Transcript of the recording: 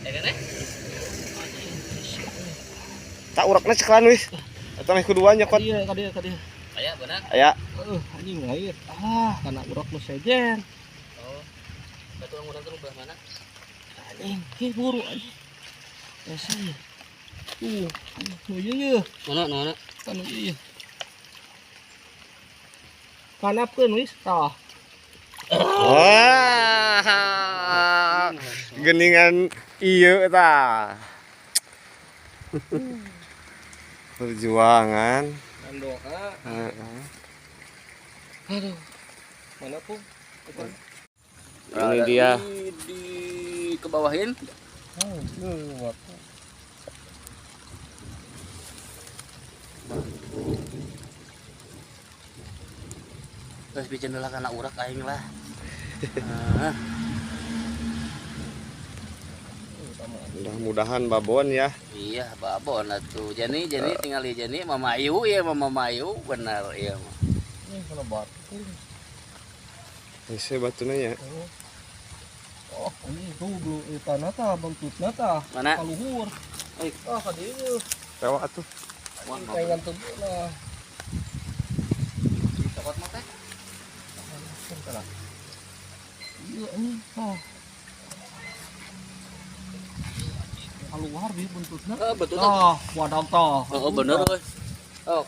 Ya kan eh? Tak urakna ceklan wis. Eta meh kuduan nyokot. Kadieu kadieu kadieu. Aya benar. Aya. Heeh, anjing lain. Ah, kana urak nu sejen. Oh. Batu urang tuh belah mana? Anjing, ki buru anjing. Esa ya. Tuh, nu ieu ye. Mana mana? Kan nu ieu. Kanapkeun wis tah. Wah. Geningan ieu tah. Perjuangan. Dan doa. Heeh. Aduh. Mana pun? Ini dia. Di kebawahin. Oh, lewat. Terus bikin lah kana urak aing lah. Ah, Mudah-mudahan babon ya. Iya, babon atuh. Jani jani tinggal di jani Mama Ayu ya Mama Mayu benar iya mah. Ini kana batu. Hese batuna nya. Oh, ini tuh belum tanah tah bangkitna tah. Mana? Kaluhur. Eh. Ah, ka dieu. Lewat atuh. Wah, Pengen tubuh lah. Cokot mah teh. Iya ini, oh. Keluar bi buntutna. Heeh, betul. Tah, wadah tah. Oh, bener euy. Oh.